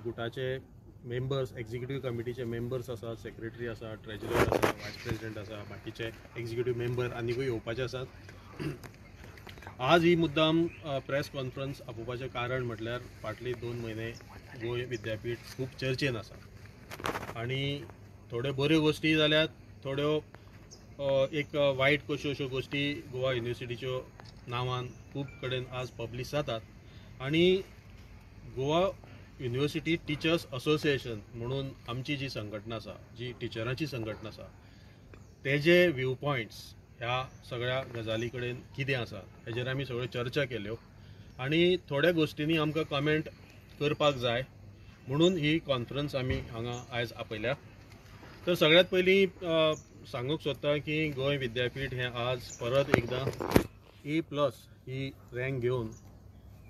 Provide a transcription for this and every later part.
गुटाचे members, executive कमिटीचे members आसात, secretary आसा, ट्रेजरर आसा, वायस प्रेसिडेंट आसा, बाकीचे एक्झिक्युटीव मेंबर आनिकूय येवपाचे आसात. आज ही मुद्दाम प्रेस कॉन्फरन्स आपोवपाचें कारण म्हटल्यार फाटले 2 म्हयने गोंय विद्यापीठ खूब चर्चेन आसा आनी थोड्यो बऱ्यो गोश्टी जाल्यात, थोड्यो एक वायट कश्यो अश्यो गोश्टी गोवा युनिवर्सिटीच्यो नांवान खूब कडेन आज पब्लीश जातात. आनी गोवा युनिवर्सिटी टिचर्स असोसिएशन म्हणून आमची जी संघटना आसा, जी टिचरांची संघटना आसा, तेजे व्यू पॉयंट्स ह्या सगळ्या गजाली कडेन कितें आसा हेजेर आमी सगळ्यो चर्चा केल्यो आनी थोड्या गोश्टींनी आमकां कमेंट करपाक जाय म्हणून ही कॉन्फरन्स आमी हांगा आयज आपयल्या. तर सगळ्यांत पयलीं सांगूंक सोदता की गोंय विद्यापीठ हें आज परत एकदां A+ ही रँक घेवन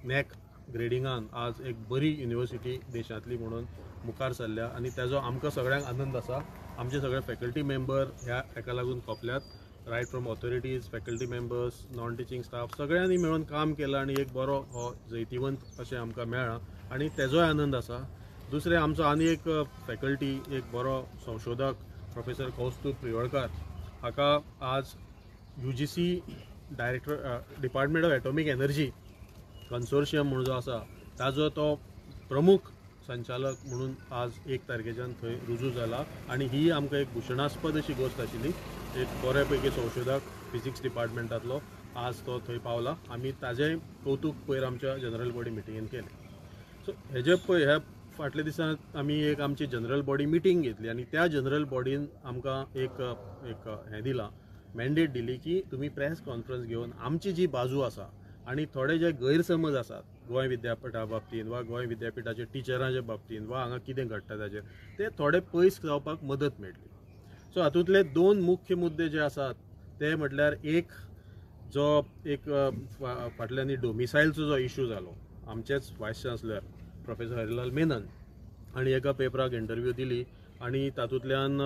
नॅक ग्रेडिंगान आज एक बरी युनिवर्सिटी देशांतली म्हणून मुखार सरल्या आनी ताजो आमकां सगळ्यांक आनंद आसा. आमचे सगळे फॅकल्टी मेंबर ह्या हेका लागून खपल्यात, right from authorities, faculty members, non teaching staff सगळ्यांनी मेळून काम केलां आनी एक बरो हो जैतिवंत अशें आमकां मेळ्ळां आनी तेजोय आनंद आसा. दुसरें, आमचो आनी एक फॅकल्टी, एक बरो संशोधक प्रोफेसर कौस्तुभ प्रियोळकर हाका आज UGC director department of atomic energy consortium म्हणून जो आसा ताजो तो प्रमुख संचालक म्हणून आज 1 तारखेच्यान थंय रुजू जाला आनी ही आमकां एक भुशणास्पद अशी गोश्ट आशिल्ली. एक बरे पैकी संशोधक फिजिक्स डिपार्टमेंटांतलो आज तो थंय पावला. आमी ताजें कौतूक पयर आमच्या जनरल बॉडी मिटिंगेन केलें. सो हेजे पळय ह्या फाटल्या दिसांत आमी एक आमची जनरल बॉडी मिटींग घेतली आनी त्या जनरल बॉडीन आमकां एक एक हें दिलां, मॅन्डेट दिली की तुमी प्रेस कॉन्फरन्स घेवन आमची जी बाजू आसा आनी थोडे जे गैरसमज आसात गोंय विद्यापिठा बाबतीन वा गोंय विद्यापिठाचे टिचरांच्या बाबतीन वा हांगा कितें घडटा ताजेर ते थोडे पयस जावपाक मदत मेळटली. सो हातूंतले 2 मुख्य मुद्दे जे आसात ते म्हटल्यार एक जो एक फाटल्यान डोमिसायलचो जो इशू जालो, आमचेच vice chancellor professor Harilal Menon आनी एका पेपराक इंटरव्यू दिली आनी तातूंतल्यान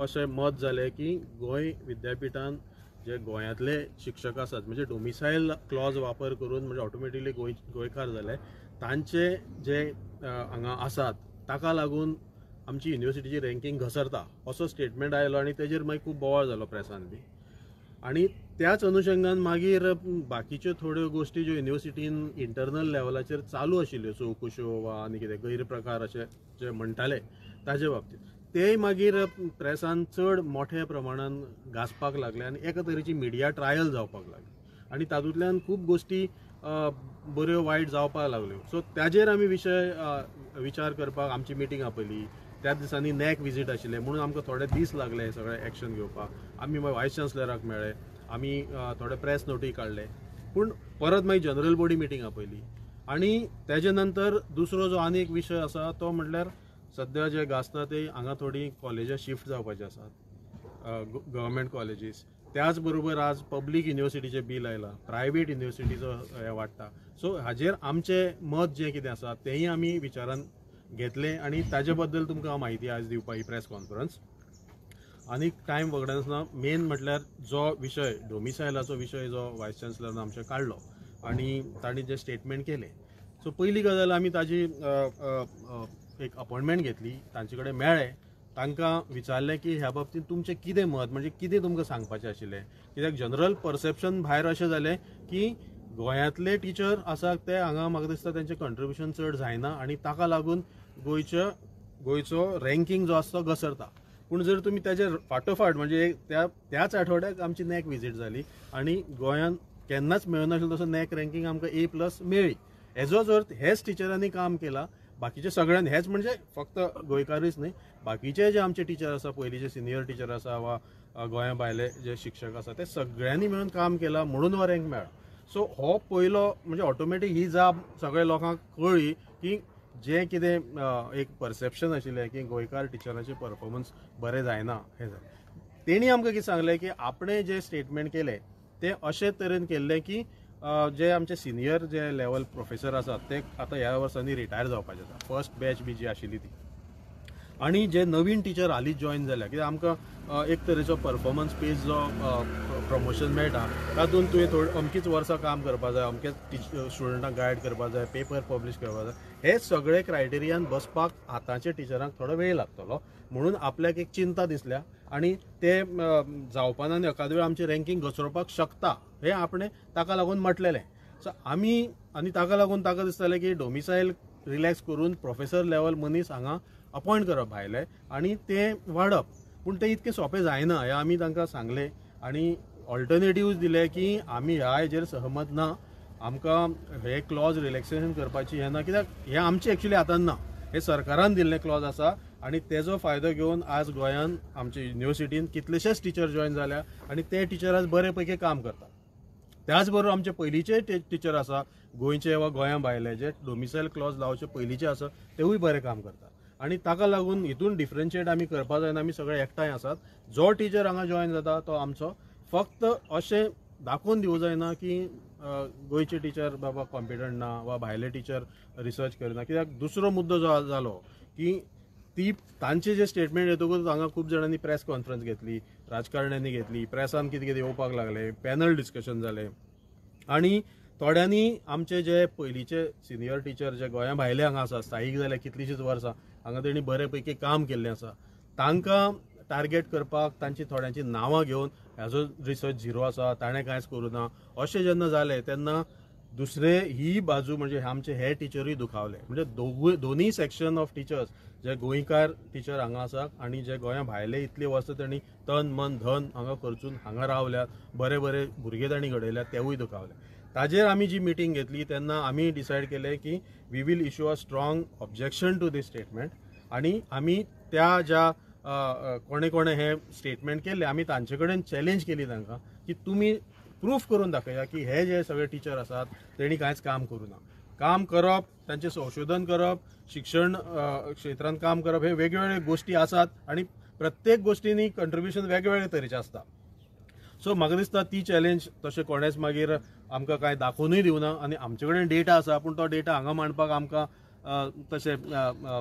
अशें मत जालें की गोंय विद्यापिठान जे गोंयांतले शिक्षक आसात म्हणजे डोमिसायल क्लॉज वापर करून म्हणजे ऑटोमॅटिकली गोंयकार जाले तांचे जे हांगा आसात ताका लागून आमची युनिवर्सिटीची रँकींग घसरता असो स्टेटमेंट आयलो आनी तेजेर मागीर खूब बोवाळ जालो प्रेसान बी. आनी त्याच अनुशंगान मागीर बाकीच्यो थोड्यो गोश्टी ज्यो युनिवर्सिटीन इंटरनल लेवलाचेर चालू आशिल्ल्यो, चवकश्यो वा आनी कितें गैरप्रकार अशे जे म्हणटाले ताजे बाबतींत तेय मागीर प्रेसान चड मोठ्या प्रमाणान गाजपाक लागले आनी एका तरेची मिडिया ट्रायल जावपाक लागली आनी तातूंतल्यान खूब गोश्टी बऱ्यो वायट जावपाक लागल्यो. सो ताजेर आमी विशय विचार करपाक आमची मिटींग आपयली. त्याच दिसांनी नॅक विजीट आशिल्लें म्हणून आमकां थोडे दीस लागले हे सगळे एक्शन घेवपाक. आमी मागीर वायस चान्सलराक मेळ्ळे, आमी थोडे प्रेस नोटी काडले, पूण परत मागीर जनरल बॉडी मिटींग आपयली. आनी तेजे नंतर दुसरो जो आनी एक विशय आसा तो म्हटल्यार सद्या जे गाजता ते हांगा थोडी कॉलेजां शिफ्ट जावपाची आसात, गव्हर्मेंट कॉलेजीस. त्याच बरोबर आज पब्लीक युनिवर्सिटीचें बील आयलां, प्रायवेट युनिवर्सिटीचो हें वाडटा. सो हाजेर आमचें मत जें कितें आसा तेंय आमी विचारान घेतलें आनी ताजे बद्दल तुमकां हांव म्हायती आयज दिवपाक ही प्रेस कॉन्फरन्स. आनी टायम वगडायनासतना मेन म्हटल्यार जो विशय डोमिसायलाचो विशय जो वायस चान्सलरान आमचें काडलो आनी तांणी जें स्टेटमेंट केलें, सो पयली गजाल आमी ताजी एक अपॉयंटमेंट घेतली, तांचे कडेन मेळ्ळे, तांकां विचारलें की ह्या बाबतींत तुमचें कितें मत, म्हणजे कितें तुमकां सांगपाचें आशिल्लें. कित्याक जनरल परसेप्शन भायर अशें जालें की गोंयांतले टिचर आसात ते हांगा म्हाका दिसता तेंचें कंट्रिब्युशन चड जायना आनी ताका लागून गोंयचो रँकींग जो आसा तो घसरता. पूण जर तुमी ताजे फाटोफाट म्हणजे त्याच आठवड्याक आमची नॅक विजीट जाली आनी गोंयांत केन्नाच मेळनाशिल्लो तसो नॅक रँकींग आमकां A+ मेळ्ळी. हेजोच अर्थ हेच टिचरांनी काम केलां, बाकीचे सगळ्यांनी, हेच म्हणजे फक्त गोंयकारूच न्ही, बाकीचे जे आमचे टिचर आसा, पयलींचे सिनियर टिचर आसा वा गोंया भायले जे शिक्षक आसा ते सगळ्यांनी मेळून काम केलां म्हणून हो रँक मेळ्ळा. सो हो पयलो म्हणजे ऑटोमॅटीक ही जाप सगळ्या लोकांक कळ्ळी की जें कितें एक परसेप्शन आशिल्लें की गोंयकार टिचरांचें परफॉर्मन्स बरें जायना हें जालें. तेणी आमकां कितें सांगलें की आपणें जें स्टेटमेंट केलें तें अशे तरेन केल्लें की जे आमचे सिनियर जे लेवल प्रोफेसर आसात ते आतां ह्या वर्सांनी रिटायर जावपाचे आसा, फर्स्ट बॅच बी जी आशिल्ली ती, आनी जे नवीन टिचर हालींच जॉयन जाल्या, कित्याक आमकां एक तरेचो परफॉर्मन्स बेज जो प्रमोशन मेळटा तातूंत तुवें थोडी अमकीच वर्सां काम करपा जाय, अमकेच स्टुडंटांक गायड करपा जाय, पेपर पब्लिश करपा जाय, हे सगळे क्रायटेरियान बसपाक आतांच्या टिचरांक थोडो वेळ लागतलो म्हणून आपल्याक एक चिंता दिसल्या आनी ते जावपाना आनी एखाद वेळ आमचें रँकींग घसरोवपाक शकता हें आपणें ताका लागून म्हटलेलें. सो आमी आनी ताका लागून ताका दिसतालें की डोमिसायल रिलॅक्स करून प्रोफेसर लेवल मनीस हांगा अपॉयंट करप भायले आनी ते वाडप, पूण तें इतकें सोंपें जायना हें आमी तांकां सांगलें आनी ऑल्टरनेटिव्स दिले की आमी ह्या हेजेर सहमत ना, आमकां हे क्लॉज रिलॅक्सेशन करपाची हें ना, कित्याक हें आमचें एक्चुली हातान ना, हें सरकारान दिल्लें क्लॉज आसा आनी तेजो फायदो घेवन आज गोंयान आमचे युनिवर्सिटीन कितलेशेच टिचर जॉयन जाल्या आनी ते टिचर आज बरे पैकी काम करतात. त्याच बरोबर आमचे पयलींचे टिचर आसा गोंयचे वा गोंया भायले जे डोमिसायल क्लॉज लावचे पयलींचे आसा तेवूय बरें काम करतात आनी ताका लागून हितून डिफरन्शिएट आमी करपा जायना, आमी सगळे एकठांय आसात. जो टिचर हांगा जॉयन जाता तो आमचो, फक्त अशें दाखोवन दिवं जायना की गोंयचे टिचर बाबा कॉम्पिटंट ना वा भायले टिचर रिसर्च करिना, कित्याक दुसरो मुद्दो जो जालो की ती तांचे जे स्टेटमेंट येतकूच हांगा खूब जाणांनी प्रेस कॉन्फरन्स घेतली, राजकारण्यांनी घेतली, प्रेसान कितें कितें येवपाक लागलें, पॅनल डिस्कशन जालें आनी थोड्यांनी आमचे जे पयलींचे सिनियर टिचर जे गोंया भायले हांगा आसा स्थायीक जाले कितलींशींच वर्सां हांगा तेणी बरे पैकी काम केल्लें आसा तांकां टार्गेट करपाक तांची थोड्यांची नांवां घेवन हाजो रिसर्च झिरो आसा, ताणें कांयच करूं ना अशें जेन्ना जालें तेन्ना दुसरे ही बाजू म्हणजे आमचे हे टिचरूय दुखावले. म्हणजे दोनूय सेक्शन ऑफ टिचर्स जे गोंयकार टिचर हांगा आसात आनी जे गोंया भायले इतली वर्सां तांणी तन मन धन हांगा खर्चून हांगा रावल्यात, बरे बरे भुरगे तांणी घडयल्यात तेवूय दुखावले. ताजेर आमी जी मिटींग घेतली तेन्ना आमी डिसायड केलें की we will issue a strong objection to this statement आनी आमी त्या ज्या कोणे कोणे हें स्टेटमेंट केल्लें आमी तांचे कडेन चॅलेंज केली तांकां की तुमी प्रूफ करून दाखया की हे जे सगळे टिचर आसात तेणी कांयच काम करूं ना. काम करप, तांचें संशोधन करप, शिक्षण क्षेत्रांत काम करप हे वेगवेगळे गोश्टी आसात आनी प्रत्येक गोश्टींनी कंट्रिब्युशन वेगवेगळे तरेचें आसता. सो म्हाका दिसता ती चॅलेंज तशें कोणेच मागीर आमकां कांय दाखोवनूय दिवना आनी आमचे कडेन डेटा आसा पूण तो डेटा हांगा मांडपाक आमकां तशें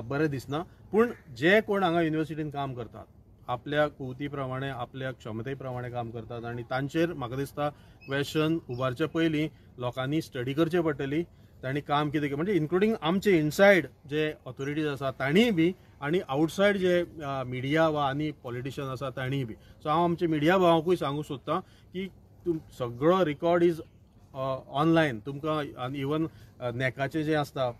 बरें दिसना. पूण जे कोण हांगा युनिवर्सिटीन काम करतात आपल्या कुवती प्रमाणे आपल्या क्षमते प्रमाणे काम करतात आनी तांचेर म्हाका दिसता क्वेशन उबारचे पयलीं लोकांनी स्टडी करचे पडटली, तांणी काम कितें म्हणजे इन्क्लुडींग आमचे इनसायड जे ऑथॉरिटीज आसा तांणीय बी आनी आवटसायड जे मिडिया वा आनी पॉलिटिशियन आसा तांणीय बी. सो हांव आमचे मिडिया भावांकूय सांगूंक सोदतां की सगळो रिकॉर्ड is online, तुमकां आनी इवन नॅकाचें जें आसता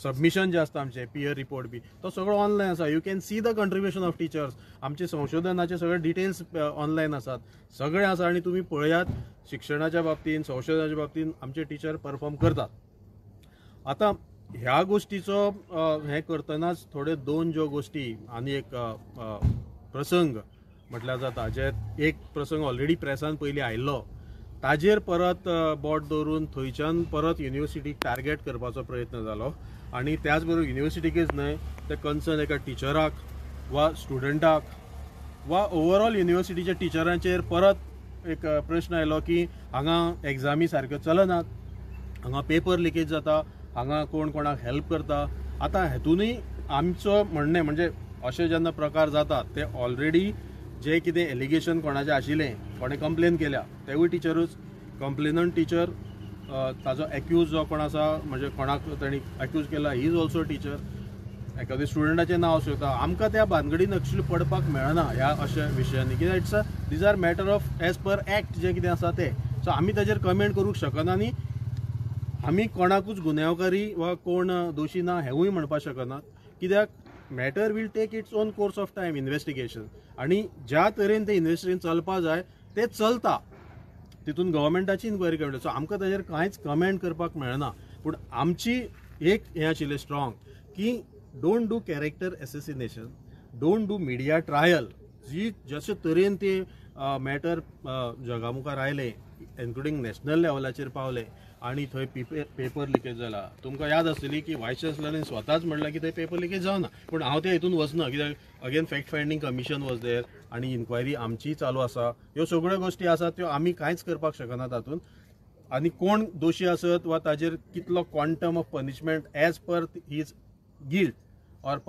सबमिशन जें आसता आमचें पियर रिपोर्ट बी तो सगळो ऑनलायन आसा. You can see the contribution of teachers, आमचे संशोधनाचे सगळे डिटेल्स ऑनलायन आसात, सगळें आसा आनी तुमी पळयात शिक्षणाच्या बाबतीन संशोधनाच्या बाबतीन आमचे टिचर परफॉर्म करतात. आतां ह्या गोश्टीचो हें करतनाच थोड्यो दोन ज्यो गोश्टी आनी एक प्रसंग म्हटल्यार जाता, जे एक प्रसंग ऑलरेडी प्रेसान पयलीं आयिल्लो ताजेर परत बोट दवरून थंयच्यान परत युनिवर्सिटीक टार्गेट करपाचो प्रयत्न जालो आनी त्याच बरोबर युनिवर्सिटीकच न्हय ते कन्सर्न एका टिचराक वा स्टुडंटाक वा ओवरऑल युनिवर्सिटीच्या टिचरांचेर परत एक प्रश्न आयलो की हांगा एग्जामी सारक्यो चलनात, हांगा पेपर लिकेज जाता, हांगा कोण कोणाक हेल्प करता. आतां हेतूनय आमचो म्हणणें म्हणजे अशे जेन्ना प्रकार जातात ते ऑलरेडी जे कितें एलिगेशन कोणाचें आशिल्लें, कोणें कंप्लेन केल्या तेवूय टिचरूच, कंप्लेनंट टिचर, ताजो एक्यूज जो कोण आसा म्हणजे कोणाक तांणी एक्यूज केला he is also teacher, एखाद्या स्टुडंटाचें नांव आसूं येता. आमकां त्या भानगडीन एक्चुअली पडपाक मेळना ह्या अशा विशयांनी, कित्याक it's a these are matter of as per act जें कितें आसा तें. सो आमी ताजेर कमेंट करूंक शकना आनी आमी कोणाकूच गुन्यांवकारी वा कोण दोशी ना हेंवूय म्हणपाक शकनात, कित्याक matter will take its own course of time investigation आनी ज्या तरेन तें इन्वेस्टिगेशन चलपा जाय तें चलता, तितून गव्हर्मेंटाची इन्क्वायरी कळटा. सो आमकां ताजेर कांयच कमेंट करपाक मेळना. पूण आमची एक हें आशिल्लें स्ट्रॉंग की don't do character assassination, don't do media trial. जी जशे तरेन ते मॅटर जगा मुखार आयलें इन्क्लुडींग नॅशनल लेवलाचेर पावलें आनी थंय पेपर लिकेज जाला. तुमकां याद आसतली की वायस चान्सलरान स्वताच म्हणलां की थंय पेपर लिकेज जावना, पूण हांव त्या हितून वचना कित्याक again fact finding commission was there आनी इन्क्वायरी आमची चालू आसा. ह्यो सगळ्यो गोश्टी आसात त्यो आमी कांयच करपाक शकना तातूंत आनी कोण दोशी आसत वा ताजेर कितलो quantum of punishment as per his guilt or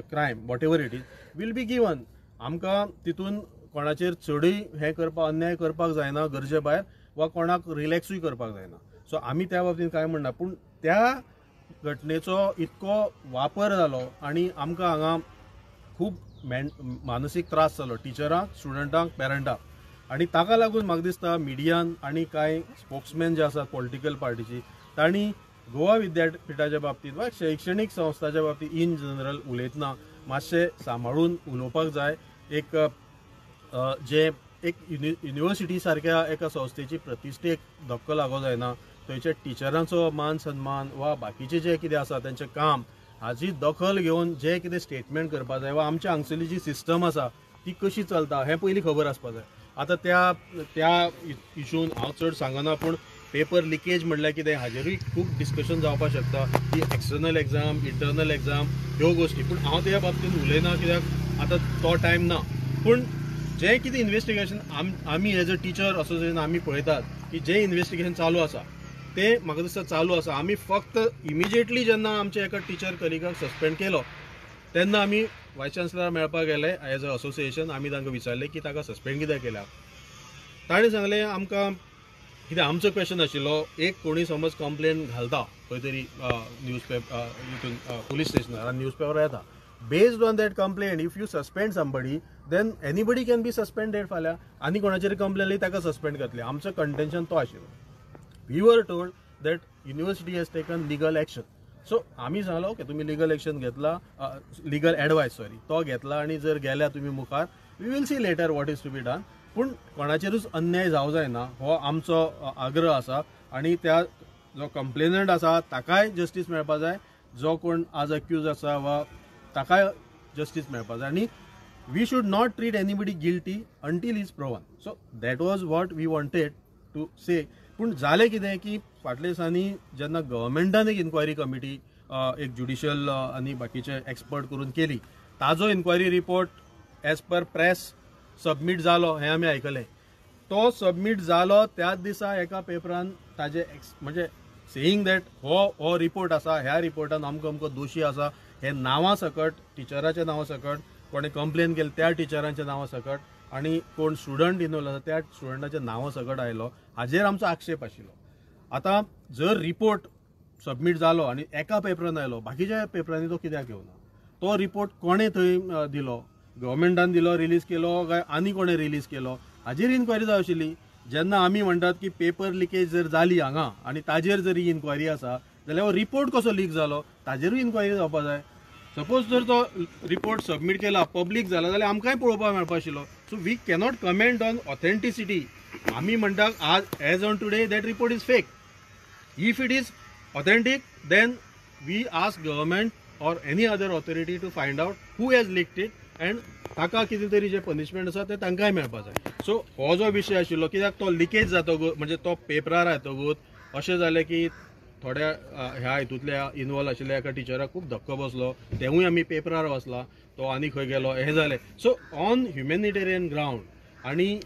crime, whatever it is, will be given. आमकां तितून कोणाचेर चडूय हें करपाक, अन्याय करपाक जायना गरजे भायर, वा कोणाक रिलॅक्सूय करपाक जायना. सो आमी त्या बाबतींत कांय म्हणना, पूण त्या घटनेचो इतको वापर जालो आनी आमकां हांगा खूब मानसीक त्रास जालो टिचरांक, स्टुडंटांक, पेरंटांक. आनी ताका लागून म्हाका दिसता मिडियान आनी कांय स्पोक्समॅन जे आसात पॉलिटिकल पार्टीची, तांणी गोवा विद्यापिठाच्या बाबतींत वा शैक्षणीक संस्थाच्या बाबतींत इन जनरल उलयतना मातशें सांबाळून उलोवपाक जाय. एक जे एक युनिवर्सिटी सारक्या एका संस्थेची प्रतिश्ठेक धक्को लागो जायना, थंयच्या टिचरांचो मान सन्मान वा बाकीचे जे कितें आसा तेंचें काम हाजी दखल घेवन जे कितें स्टेटमेंट करपाक जाय, वा आमच्या हांगसरली जी सिस्टम आसा ती कशी चलता हें पयलीं खबर आसपाक जाय. आतां त्या त्या इशून हांव चड सांगना, पूण पेपर लिकेज म्हणल्यार कितें हाजेरूय खूब डिस्कशन जावपाक शकता, की एक्सटर्नल एग्जाम, इंटरनल एग्जाम ह्यो गोश्टी. पूण हांव त्या बाबतींत उलयना कित्याक आतां तो टायम ना. पूण जें कितें इन्वेस्टिगेशन आमी एज अ टिचर असोसिएशन आमी पळयतात की जें इन्वेस्टिगेशन चालू आसा तें म्हाका दिसता चालू आसा. आमी फक्त इमिजिएटली जेन्ना आमच्या एका टिचर कलिगाक सस्पेंड केलो तेन्ना आमी वायस चान्सलर मेळपाक गेले एज अ असोसिएशन. आमी तांकां विचारलें की ताका सस्पेंड कित्याक केल्या. ताणें सांगलें आमकां कित्याक आमचो क्वेश्चन आशिल्लो, एक कोणी समज कंप्लेन घालता खंय तरी न्यूज पेपर हितून पुलीस स्टेशनार आनी न्यूज पेपर येता, based on that complaint if you suspend somebody then anybody can be suspended. फाल्यां आनी कोणाचेर कंप्लेन आयली ताका सस्पेंड करतले. आमचो कंटेन्शन तो आशिल्लो. We were told that university has taken legal action. So आमी सांगलो ओके तुमी लिगल एक्शन घेतला, लिगल एडवायस सॉरी तो घेतला, आनी जर गेल्या तुमी मुखार we will see later what is to be done. पूण कोणाचेरूच अन्याय जावं जायना हो आमचो आग्रह आसा. आनी त्या जो कंप्लेनंट आसा ताकाय जस्टीस मेळपा जाय, जो कोण आज अक्यूज आसा वा ताकाय जस्टीस मेळपा जाय. आनी we should not treat anybody guilty until is proven. So that was what we wanted to say. पूण जालें कितें की फाटल्या दिसांनी जेन्ना गव्हर्मेंटान एक इन्क्वायरी कमिटी एक ज्युडिशियल आनी बाकीचे एक्सपर्ट करून केली, ताजो inquiry report as per press submit जालो हें आमी आयकलें. तो सबमीट जालो त्याच दिसा एका पेपरान ताजे म्हणजे सेईंग that हो रिपोर्ट आसा, ह्या रिपोर्टान अमको अमको दोशी आसा हे नांवां सकट, टिचराच्या नांवां सकट, कोणें कंप्लेन केली त्या टिचरांच्या नांवां सकट, आनी कोण स्टुडंट इनवॉल्व आसा त्या स्टुडंटाच्या नांवां सकट आयलो, हाजेर आमचो आक्षेप आशिल्लो. आतां जर रिपोर्ट सबमीट जालो आनी एका पेपरान आयलो, बाकीच्या पेपरांनी तो कित्याक येवना? तो रिपोर्ट कोणें थंय दिलो, गव्हर्मेंटान दिलो, रिलीज केलो काय आनी कोणें रिलीज केलो, हाजेर इन्क्वायरी जाय आशिल्ली. जेन्ना आमी म्हणटात की पेपर लिकेज जर जाली हांगा आनी ताजेर जर ही इन्क्वायरी आसा जाल्यार हो रिपोर्ट कसो लीक जालो ताजेरूय इन्क्वायरी जावपा जाय. सपोज जर तो रिपोर्ट सबमीट केला, पब्लीक जाला जाल्यार आमकांय पळोवपाक मेळपा आशिल्लो. So we cannot comment on authenticity. आमी म्हणटात आज as on today that report is fake. If it is authentic then we ask government or any other authority to find out who has leaked it and ताका कितें तरी जें punishment आसा तें तांकांय मेळपा जाय. सो हो जो विशय आशिल्लो कित्याक तो लिकेज जातकूच म्हणजे तो पेपरार येतकूच अशें जालें की थोड्या ह्या हितूंतल्या इनवॉल्व आशिल्ल्या एका टिचराक खूब धक्को बसलो, तेवूय आमी पेपरार वाचला, तो आनी खंय गेलो हें जालें. सो ऑन ह्युमॅनिटेरियन ग्रावंड आनी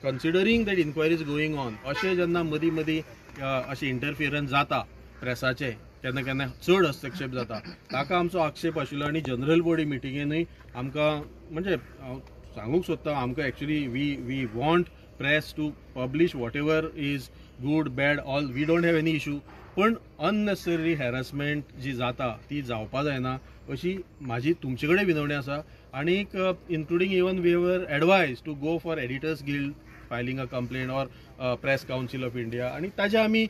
considering that inquiry is going on, अशें जेन्ना मदीं मदीं अशें इंटरफियरन्स जाता प्रेसाचें, केन्ना केन्ना चड हस्तक्षेप जाता, ताका आमचो आक्षेप आशिल्लो. आनी जनरल बॉडी मिटिंगेनूय आमकां म्हणजे हांव सांगूंक सोदता, आमकां actually we want press to publish whatever is good bad all, we don't have any issue. पण अननेसेसरी हॅरसमेंट जी जाता ती जावपा जायना अशी म्हाजी तुमचे कडेन विनवणी आसा. आनीक including even we were advise to go for editors guild filing a complaint or press council of India, आनी ताजे आमी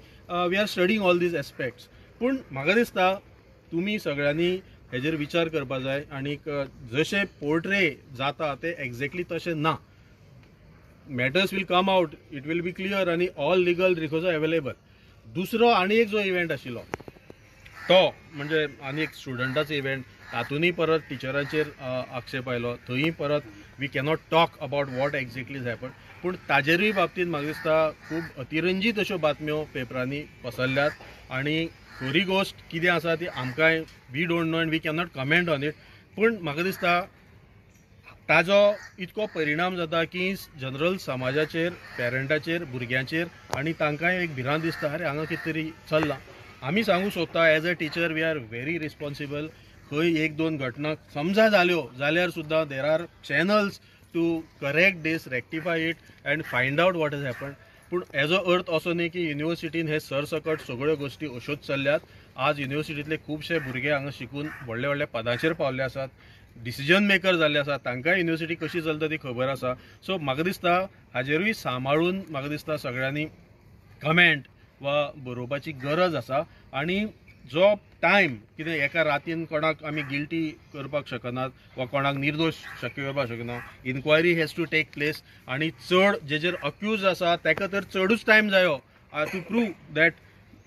we are studying all these aspects. पूण म्हाका दिसता तुमी सगळ्यांनी हेजेर विचार करपा जाय. आनीक जशें पोर्ट्रे जाता तें एग्जॅक्टली तशें ना. Matters will come out, it will be clear आनी ऑल लिगल रिसोर्स अवेलेबल. दुसरो आनी एक जो इव्हेंट आशिल्लो तो म्हणजे आनी एक स्टुडंटाचो इव्हेंट, तातूंतय परत टिचरांचेर आक्षेप आयलो, थंय परत we cannot talk about what exactly is happen. पूण ताजेरूय बाबतींत म्हाका दिसता खूब अतिरंजीत अश्यो बातम्यो पेपरांनी पसरल्यात आनी खरी गोश्ट कितें आसा ती आमकांय we don't know and we cannot comment on it. पूण म्हाका दिसता ताजो इतको परिणाम जाता की जनरल समाजाचेर, पेरंटाचेर, भुरग्यांचेर, आनी तांकांय एक भिरांत दिसता, अरे हांगा कितें तरी चल्लां. आमी सांगूंक सोदता as a teacher we are very responsible. खंय एक दोन घटना समजा जाल्यो जाल्यार सुद्दां there are channels to correct this, rectify it and find out what has happen. पूण एज अ अर्थ असो न्ही की युनिवर्सिटीन हे सरसकट सगळ्यो गोश्टी अश्योच चल्ल्यात. आज युनिवर्सिटींतले खुबशे भुरगे हांगा शिकून व्हडले व्हडले पदांचेर पावल्ले आसात, डिसिजन मेकर जाल्ले आसात, तांकां युनिवर्सिटी कशी चलता ती खबर आसा. सो म्हाका दिसता हाजेरूय सांबाळून म्हाका दिसता सगळ्यांनी कमेंट वा बरोवपाची गरज आसा. आनी जो टायम कितें एका रातीन कोणाक आमी गिल्टी करपाक शकनात वा कोणाक निर्दोश शक्य करपाक शकना. Inquiry has to take place आनी चड जेजेर अक्यूज आसा ताका तर चडूच टायम जायो to prove that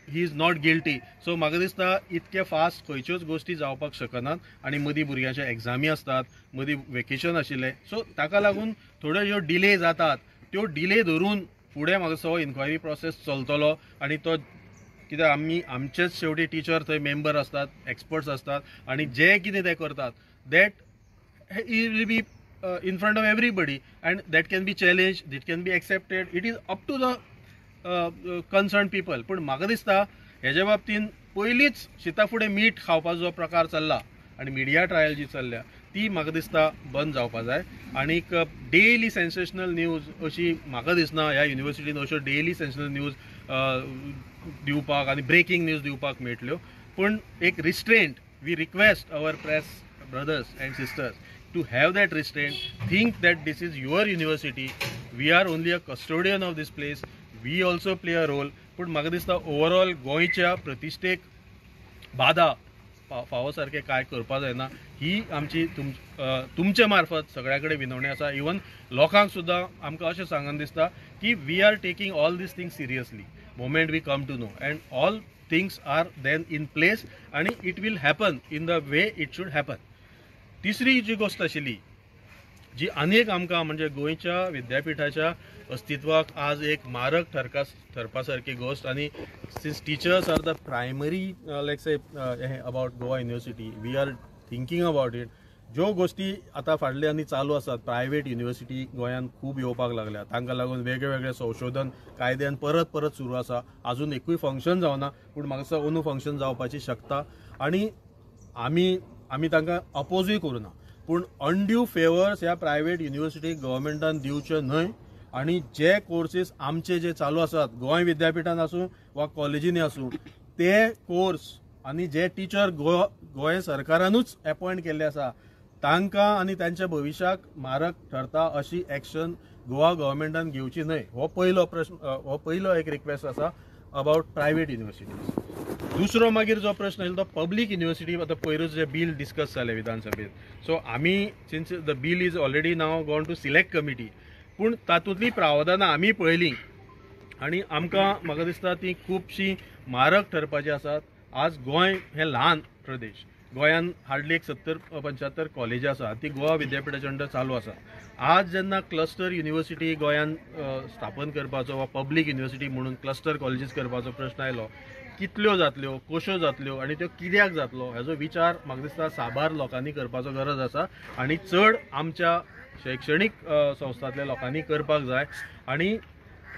he is not guilty. So म्हाका दिसता इतके फास्ट खंयच्योच गोश्टी जावपाक शकनात आनी मदीं भुरग्यांचे एग्जामी आसतात, मदीं वेकेशन आशिल्लें, सो ताका लागून थोड्यो ज्यो डिले जातात त्यो डिले धरून फुडें म्हाका दिसता हो इन्क्वायरी प्रोसेस चलतलो. आनी तो कित्याक आमी आमचेच शेवटी टिचर थंय मेंबर आसतात, एक्सपर्ट्स आसतात आनी जे कितें ते करतात that will be in front of everybody and that can be challenge, that can be accepted, it is up to the concern people. पूण म्हाका दिसता हेजे बाबतीन पयलींच शिता फुडें मीठ खावपाचो जो प्रकार चल्ला आनी मिडिया ट्रायल जी चल्ल्या ती म्हाका दिसता बंद जावपा जाय. आनीक डेली सेन्सेशनल न्यूज अशी म्हाका दिसना ह्या युनिवर्सिटीन अश्यो डेली सेन्सेशनल न्यूज दिवपाक आनी ब्रेकींग न्यूज दिवपाक मेळटल्यो. पूण एक restraint, we request our press brothers and sisters to have that restraint, think that this is your university, we are only a custodian of this place, we also play a role. पूण म्हाका दिसता overall गोंयच्या प्रतिश्ठेक बादा फावो सारकें कांय करपा जायना ही आमची तुमचे मार्फत सगळ्या कडेन विनवणी आसा. इवन लोकांक सुद्दां आमकां अशें सांगन दिसता की we are taking all these things seriously moment we come to know and all things are then in place आनी it will happen in the way it should happen. तिसरी जी गोश्ट आशिल्ली जी आनी एक आमकां म्हणजे गोंयच्या विद्यापिठाच्या अस्तित्वाक आज एक मारक ठरपा सारकी गोश्ट. आनी since teachers are the primary like say about Goa university, we are thinking about it. ज्यो गोश्टी आतां फाटले आनी चालू आसात, प्रायवेट युनिवर्सिटी गोंयांत खूब येवपाक लागल्या, तांकां लागून वेगळे वेगळे संशोधन कायद्यान परत परत सुरू आसा. आजून एकूय फंक्शन जावना, पूण म्हाका दिसता अंदू फंक्शन जावपाची शकता आनी आमी तांकां अपोजूय करूना. पूण अनड्यू फेवर्स ह्या प्रायवेट युनिवर्सिटीक गव्हर्मेंटान दिवचे न्हय. आनी जे कोर्सीस आमचे जे चालू आसात गोंय विद्यापिठान आसूं वा कॉलेजींनी आसूं ते कोर्स आनी जे टिचर गोंय सरकारानूच एपॉयंट केल्ले आसा तांकां आनी तांच्या भविश्याक मारक ठरता अशी एक्शन गोवा गव्हर्मेंटान घेवची न्हय. हो पयलो प्रश्न, हो पयलो एक रिक्वेस्ट आसा अबावट प्रायवेट युनिवर्सिटीज. दुसरो मागीर जो प्रश्न आयलो तो पब्लीक युनिवर्सिटी. आतां पयरूच जे बील डिस्कस जालें विधानसभेत, सो आमी since the bill is already now gone to select committee, पूण तातूंतलीं प्रावधानां आमी पळयलीं आनी आमकां म्हाका दिसता ती खुबशीं मारक ठरपाचीं आसात. आज गोंय हें ल्हान प्रदेश, गोंयांत हार्डली एक 70-75 कॉलेजी आसा, ती गोवा विद्यापिठाच्या अंडर चालू आसा. आज जेन्ना क्लस्टर युनिवर्सिटी गोंयांत स्थापन करपाचो वा पब्लीक युनिवर्सिटी म्हणून क्लस्टर कॉलेजीस करपाचो प्रश्न आयलो, कितल्यो जातल्यो, कश्यो जातल्यो आनी त्यो कित्याक जातलो हेजो विचार म्हाका दिसता साबार लोकांनी करपाचो गरज आसा आनी चड आमच्या शैक्षणीक संस्थांतल्या लोकांनी करपाक जाय. आनी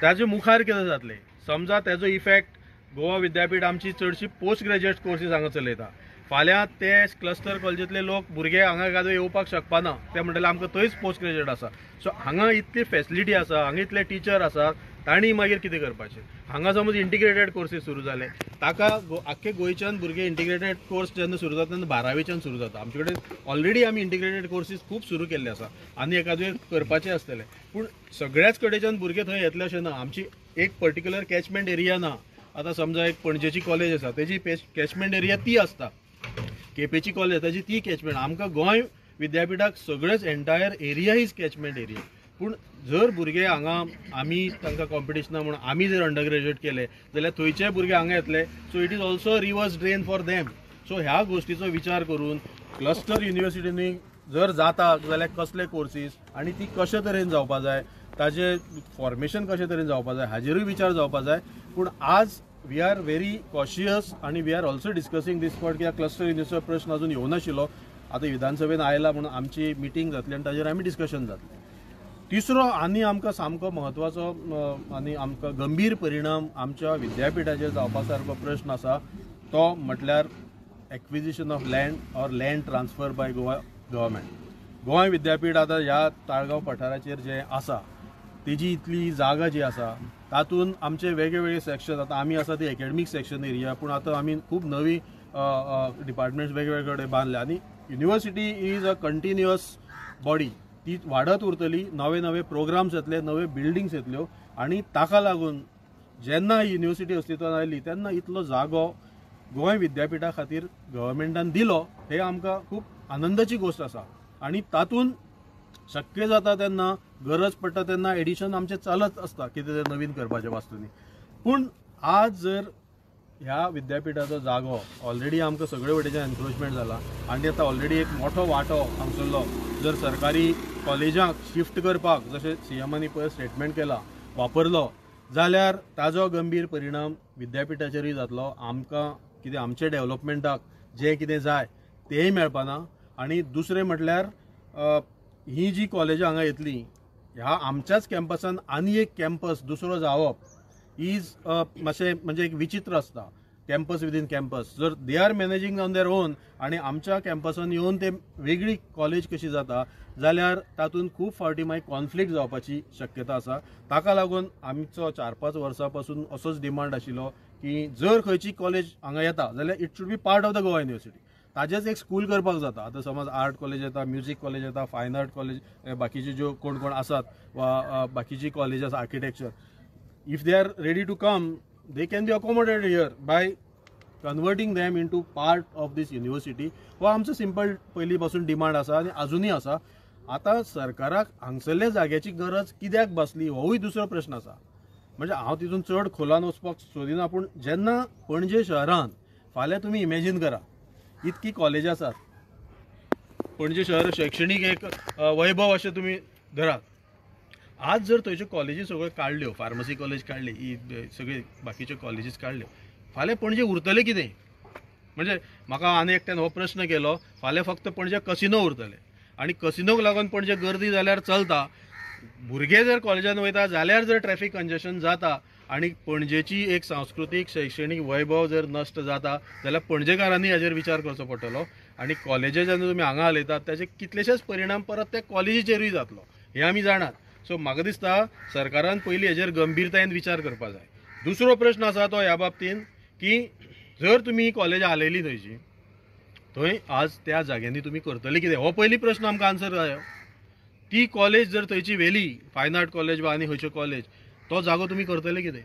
ताजे मुखार कितें जातलें, समजा तेजो इफेक्ट गोवा विद्यापीठ आमची चडशी पोस्ट ग्रॅज्युएट कोर्सीस हांगा चलयता, फाल्यां ते क्लस्टर कॉलेजींतले लोक भुरगे हांगा एखादो येवपाक शकपाना, ते म्हणटले आमकां थंयच पोस्ट ग्रॅज्युएट आसा. सो हांगा इतली फेसिलिटी आसा, हांगा इतले टिचर आसा, तांणी मागीर कितें करपाचें? हांगा समज इंटिग्रेटेड कोर्सीस सुरू जाले, ताका आख्खे गोंयच्यान भुरगे इंटिग्रेटेड कोर्स जेन्ना सुरू जाता तेन्ना बारावेच्यान सुरू जाता. आमचे कडेन ऑलरेडी आमी इंटिग्रेटेड कोर्सीस खूब सुरू केल्ले आसा आनी एखादे करपाचे आसतले, पूण सगळ्याच कडेच्यान भुरगे थंय येतले अशें ना. आमची एक पर्टिक्युलर कॅचमेंट एरिया ना. आतां समजा एक पणजेची कॉलेज आसा, तेजी कॅचमेंट एरिया ती आसता, केपेची कॉलेज ताजी ती कॅचमेंट. आमकां गोंय विद्यापिठाक सगळेच entire area is catchment area. पूण जर भुरगे हांगा आमी तांकां कॉम्पिटिशना म्हणून आमी जर अंडर ग्रॅज्युएट केले जाल्यार थंयचे भुरगे हांगा येतले, so it is also reverse drain for them. So ह्या गोश्टीचो विचार करून क्लस्टर युनिवर्सिटींनी जर जाता जाल्यार कसले कोर्सीस आनी ती कशे तरेन जावपा जाय, ताजें फॉर्मेशन कशे तरेन जावपा जाय हाजेरूय विचार जावपा जाय. पूण आज we are very cautious आनी we are also discussing this point, कित्याक क्लस्टर युनिवर्सिटीचो प्रश्न अजून येवनाशिल्लो, आतां विधानसभेन आयला म्हणून आमची मिटींग जातली आनी ताजेर आमी डिस्कशन जातलें. तिसरो आनी आमकां सामको म्हत्वाचो आनी आमकां गंभीर परिणाम आमच्या विद्यापिठाचेर जावपा सारको प्रश्न आसा तो म्हटल्यार acquisition of land or land transfer by Goa government. Goa विद्यापीठ आतां ह्या ताळगांव पठाराचेर जें आसा तेजी इतली जागा जी आसा तातूंत आमचे वेगळे सेक्शन, आतां आमी आसा ती एकेडमीक सेक्शन एरिया, पूण आतां आमी खूब नवी डिपार्टमेंट्स वेगवेगळे कडेन बांदले आनी university is a continuous body, ती वाडत उरतली, नवे नवे प्रोग्राम्स येतले, नवे बिल्डिंग्स येतल्यो आनी ताका लागून जेन्ना युनिवर्सिटी अस्तित्वान आयली तेन्ना इतलो जागो गोंय विद्यापीठा खातीर गव्हर्मेंटान दिलो, हे आमकां खूब आनंदाची गोश्ट आसा. आनी तातूंत शक्य जाता तेन्ना, गरज पडटा तेन्ना एडिशन आमचें चालत आसता कितें तरी नवीन करपाचें वास्तूंनी. पूण आज जर ह्या विद्यापीठाचो जागो ऑलरेडी आमकां सगळे वटेच्यान एनक्रोचमेंट जाला आनी आतां ऑलरेडी एक मोठो वांटो हांगसरलो जर सरकारी कॉलेजांक शिफ्ट करपाक जशें सीएमानी पयर स्टेटमेंट केला वापरलो जाल्यार ताजो गंभीर परिणाम विद्यापीठाचेरूय जातलो. आमकां कितें आमचे डेवलपमेंटाक जें कितें जाय तेंय मेळपाना. आनी दुसरें म्हटल्यार ही जी कॉलेजां हांगा येतली ह्या आमच्याच कॅम्पसान आनी एक कॅम्पस दुसरो जावप is मातशें म्हणजे एक विचित्र आसता. कॅम्पस विदीन कॅम्पस जर they are managing on their own आनी आमच्या कॅम्पसान येवन ते वेगळी कॉलेज कशी जाता जाल्यार तातूंत खूब फावटी मागीर कॉन्फ्लिक्ट जावपाची शक्यता आसा. ताका लागून आमचो 4-5 वर्सां पासून असोच डिमांड आशिल्लो की जर खंयची कॉलेज हांगा येता जाल्यार it should be part of the Goa university. ताजेच एक स्कूल करपाक जाता. आतां समज आर्ट कॉलेज येता, म्युजीक कॉलेज येता, फायन आर्ट कॉलेज, बाकीचे ज्यो कोण कोण आसात वा बाकीची कॉलेज आसा architecture, if they are ready to come they can be accommodated here by converting them into part of this university. हो आमचो सिंपल पयलीं पासून डिमांड आसा आनी आजुनूय आसा. आतां सरकाराक हांगसरल्या जाग्याची गरज कित्याक बसली होवूय दुसरो प्रश्न आसा. म्हणजे हांव तितून चड खोलान वचपाक सोदिना, पूण जेन्ना पणजे शहरान फाल्यां तुमी इमेजीन करा इतकी कॉलेज आसात, पणजे शहर शैक्षणीक एक वैभव अशें तुमी धरात. आज जर थंयच्यो कॉलेजी सगळ्यो काडल्यो, फार्मसी कॉलेज काडली, ही सगळे बाकीच्यो कॉलेजीस काडल्यो, फाल्यां पणजे उरतलें कितें? म्हणजे म्हाका आनी एकट्यान हो प्रश्न केलो, फाल्यां फक्त पणजे कसिनो उरतले आनी कसिनोक लागून पणजे गर्दी जाल्यार चलता, भुरगे जर कॉलेजान वयता जाल्यार जर ट्रॅफिक कंजेशन जाता आनी पणजेची एक सांस्कृतीक शैक्षणीक वैभव जर नश्ट जाता जाल्यार पणजेकारांनी हाजेर विचार करचो पडटलो. आनी कॉलेजी जेन्ना तुमी हांगा हालयतात ताचे कितलेशेच परिणाम परत त्या कॉलेजीचेरूय जातलो हें आमी जाणात. सो म्हाका दिसता सरकारान पयलीं हेजेर गंभीरतायेन विचार करपाक जाय. दुसरो प्रश्न आसा तो ह्या बाबतीन की जर तुमी कॉलेजां हालयली थंयची, थंय आज त्या जाग्यांनी तुमी करतले कितें हो पयली प्रश्न आमकां आन्सर जायो. ती कॉलेज जर थंयची व्हेली, फायन आर्ट कॉलेज वा आनी खंयच्यो कॉलेज, तो जागो तुमी करतले कितें?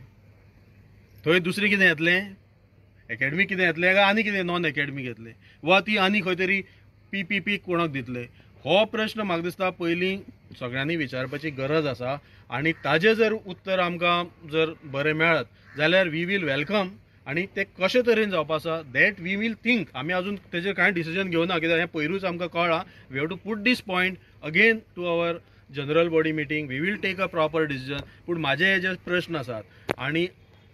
थंय दुसरें कितें येतलें, एकेडमीक कितें येतलें काय आनी कितें नॉन एकेडमीक येतलें वा ती आनी खंय तरी पीपीपी कोणाक दितले? हो प्रश्न म्हाका दिसता पयलीं सगळ्यांनी विचारपाची गरज आसा आनी ताजें जर उत्तर आमकां जर बरें मेळत जाल्यार we will welcome. आनी तें कशे तरेन जावपा आसा that we will think. आमी अजून तेजेर कांय डिसिजन घेवना कित्याक हें पयरूच आमकां कळ्ळां. We have to put this point again to our general body meeting, we will take a proper decision. पूण म्हाजे हे जे प्रश्न आसात आनी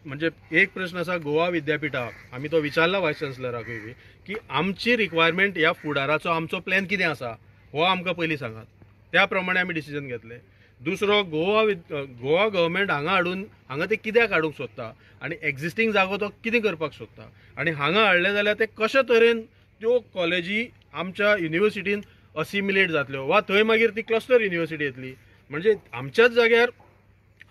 म्हणजे एक प्रश्न आसा गोवा विद्यापीठाक आमी तो विचारला वायस चान्सलराकूय बी की आमची रिक्वायरमेंट ह्या फुडाराचो आमचो प्लॅन कितें आसा हो आमकां पयलीं सांगात, त्या प्रमाणे आमी डिसिजन घेतले. दुसरो गोवा गव्हर्मेंट हांगा हाडून हांगा ते कित्याक हाडूंक सोदता आनी एक्झिस्टींग जागो तो कितें करपाक सोदता आनी हांगा हाडले जाल्यार ते कशे तरेन त्यो कॉलेजी आमच्या युनिवर्सिटीन असिमिलेट जातल्यो वा थंय मागीर ती क्लस्टर युनिवर्सिटी येतली. म्हणजे आमच्याच जाग्यार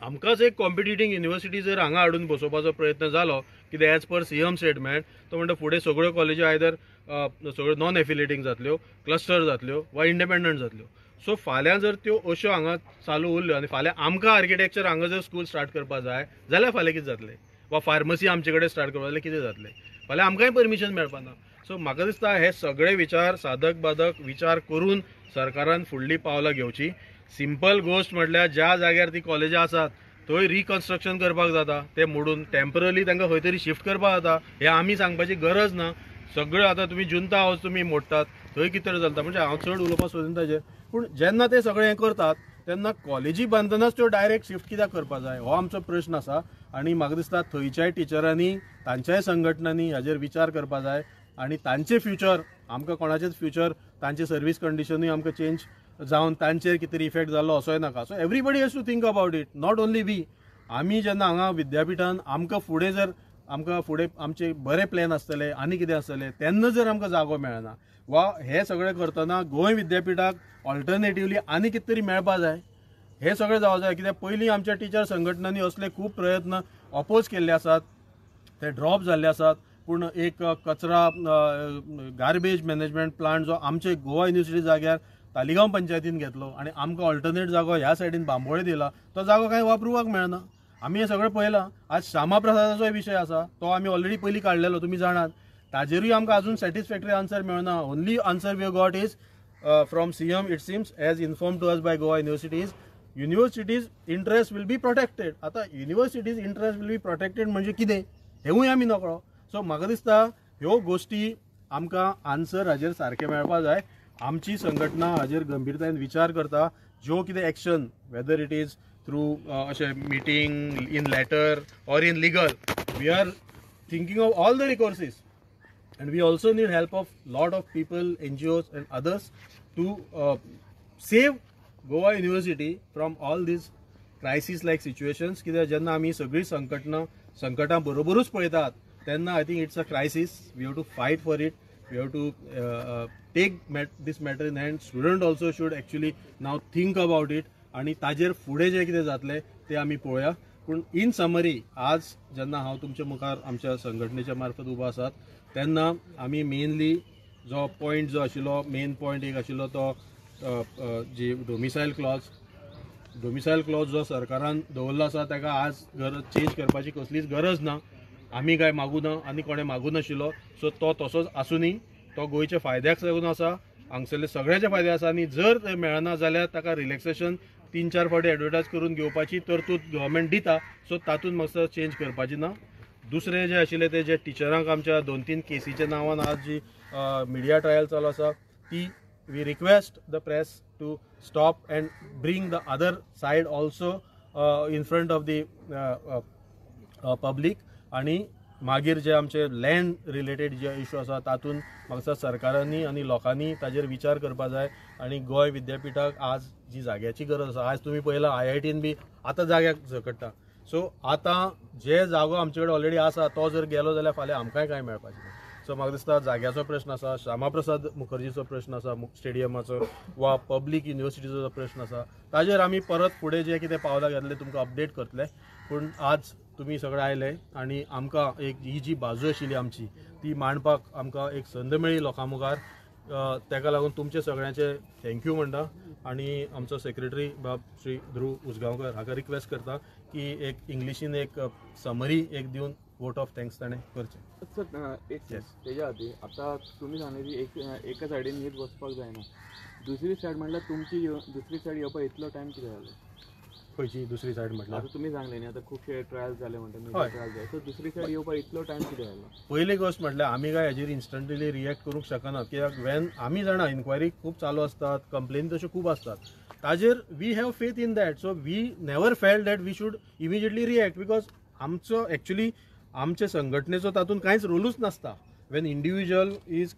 आमकांच एक कॉम्पिटिटींग युनिवर्सिटी जर हांगा हाडून बसोवपाचो प्रयत्न जालो कित्याक एज पर सीएम स्टेटमेंट तो म्हणटा फुडें सगळ्यो कॉलेजी आयदर सगळ्यो नॉन एफिलिएटींग जातल्यो, क्लस्टर जातल्यो वा इंडिपेंडंट जातल्यो. सो फाल्यां जर त्यो अश्यो हांगा चालू उरल्यो आनी फाल्यां आमकां आर्किटेक्चर हांगा जर स्कूल स्टार्ट करपाक जाय जाल्यार फाल्यां कितें जातलें वा फार्मसी आमचे कडेन स्टार्ट करपाक जाल्यार कितें जातलें, फाल्यां आमकांय परमिशन मेळपाना. सो म्हाका दिसता हे सगळे विचार साधक बाधक विचार करून सरकारान फुडली पावलां घेवची. सिंपल गोश्ट म्हटल्यार ज्या जाग्यार ती कॉलेजां आसात थंय रिकन्स्ट्रक्शन करपाक जाता, ते मोडून टेम्पररी तांकां खंय तरी शिफ्ट करपाक जाता, हें आमी सांगपाची गरज ना. सगळें आतां तुमी जुंता हावस तुमी मोडटात थंय कितें चलता, म्हणजे हांव चड उलोवपाक सोदिना ताजेर. पूण जेन्ना ते सगळें हें करतात तेन्ना कॉलेजी बांदतनाच त्यो डायरेक्ट शिफ्ट कित्याक करपाक जाय हो आमचो प्रश्न आसा. आनी म्हाका दिसता थंयच्याय टिचरांनी तांच्याय संघटनांनी हाजेर विचार करपाक जाय आनी तांचें फ्युचर आमकां कोणाचेंच फ्युचर तांचे सर्वीस कंडिशनूय आमकां चेंज जावन तांचेर कितें तरी इफेक्ट जाल्लो असोय नाका. So everybody has to think about it, not only we. आमी जेन्ना हांगा विद्यापिठान आमकां फुडें जर आमकां फुडें आमचे बरे प्लॅन आसतले आनी कितें आसतलें तेन्ना जर आमकां जागो मेळना वा हे सगळें करतना गोंय विद्यापिठाक ऑल्टरनेटिवली आनी कितें तरी मेळपा जाय, हे सगळें जावं जाय. कित्याक पयलीं आमच्या टिचर संघटनांनी असले खूब प्रयत्न ऑपोज केल्ले आसात, ते ड्रॉप जाल्ले आसात. पूण एक कचरा गार्बेज मॅनेजमेंट प्लांट जो आमचे गोवा युनिवर्सिटी जाग्यार तालिगांव पंचायतीन घेतलो आनी आमकां ऑल्टरनेट जागो ह्या सायडीन बांबोळे दिला, तो जागो कांय वापरुपाक मेळना. आमी हें सगळें पळयलां. आज श्यामा प्रसादाचोय विशय आसा, तो आमी ऑलरेडी पयलीं काडलेलो, तुमी जाणात. ताजेरूय आमकां अजून सॅटिस्फॅक्टरी आन्सर मेळना. Only answer we got is from CM, it seems as inform to us by Goa universities, universities interest will be protected. आतां universities interest will be protected म्हणजे कितें हेंवूय आमी नकळो. सो म्हाका दिसता ह्यो गोश्टी आमकां आन्सर हाजेर सारकें मेळपा जाय. आमची संघटना हाजेर गंभीरतायेन विचार करता. ज्यो कितें action, whether it is through अशें meeting, in letter or in legal, we are thinking of all the recourses and we also need help of lot of people, NGOs and others to save Goa University from all these crisis like situations. कित्याक जेन्ना आमी सगळीं संकटां बरोबरूच पळयतात तेन्ना I think it's a crisis. We have to fight for it, we have to take this matter in hand. Student also should actually now think about it आनी ताजेर फुडें जें कितें जातलें तें आमी पळोवया. पूण इन समरी आज जेन्ना हांव तुमच्या मुखार आमच्या संघटनेच्या मार्फत उबो आसात तेन्ना आमी मेनली जो पॉयंट जो आशिल्लो, मेन पॉयंट एक आशिल्लो तो जी डोमिसायल क्लॉज, डोमिसायल क्लॉज जो सरकारान दवरलो आसा ताका आज गरज चेंज करपाची कसलीच गरज ना. आमी काय मागूं ना आनी कोणें मागूं नाशिल्लो. सो तो तसोच आसुनी, तो गोंयच्या फायद्याक लागून आसा, हांगसरले सगळ्याचे फायदे आसा. आनी जर ते मेळना जाल्यार ताका रिलॅक्सेशन 3-4 फावटी एडवर्टायज करून घेवपाची तरतूद गव्हर्मेंट दिता. सो तातूंत मातसो चेंज करपाची ना. दुसरें जें आशिल्लें तें जे टिचरांक आमच्या 2-3 केसीच्या नांवान आज जी मिडिया ट्रायल चालू आसा ती we request the press to stop and bring the other side also in front of the public. आनी मागीर जे आमचे लँड रिलेटेड जे इशू आसा तातूंत म्हाका सरकारांनी आनी लोकांनी ताजेर विचार करपा जाय. आनी गोंय विद्यापिठाक आज जी जाग्याची गरज आसा, आज तुमी पळयलां IITन बी आतां जाग्याक झगडटा. सो आतां जे जागो आमचे कडेन ऑलरेडी आसा तो जर गेलो जाल्यार फाल्यां आमकांय कांय मेळपाचें ना. सो म्हाका दिसता जाग्याचो प्रश्न आसा, श्यामाप्रसाद मुखर्जीचो प्रश्न आसा स्टेडियमाचो वा पब्लीक युनिवर्सिटीचो प्रश्न आसा, ताजेर आमी परत फुडें जे कितें पावलां घेतले तुमकां अपडेट करतले. पूण आज तुमी सगळे आयले आनी आमकां एक ही जी बाजू आशिल्ली आमची ती मांडपाक आमकां एक संद मेळ्ळी लोकां मुखार, ताका लागून तुमचे सगळ्यांचे thank you म्हणटा. आनी आमचो सेक्रेटरी बाब श्री ध्रुव उसगांवकर हाका रिक्वेस्ट करता की एक इंग्लिशीन एक समरी एक दिवन वोट ऑफ thanks ताणें करचें. सर एक तेज्या खातीर आतां तुमी सांगलें की एका सायडीन न्हीद वचपाक जायना, दुसरी सायड म्हणल्यार तुमची दुसरी सायड येवपाक इतलो टायम कितें जालो? खंयची दुसरी सायड म्हटल्यार आतां तुमी सांगलें न्ही आतां खुबशे ट्रायल्स जाले म्हणटा, ट्रायल जाले, सो दुसरी सायड येवपाक इतलो टायम कितें जालो? पयली गोश्ट म्हटल्यार आमी काय हेजेर इन्स्टंटली रिएक्ट करूंक शकना, कित्याक वेन आमी जाणा इन्क्वायरी खूब चालू आसतात, कंप्लेन तश्यो खूब आसतात, ताजेर we have faith in that. So we never felt that we should immediately react because आमचो एक्चुली आमचे संघटनेचो तातूंत कांयच रोलूच नासता when individual is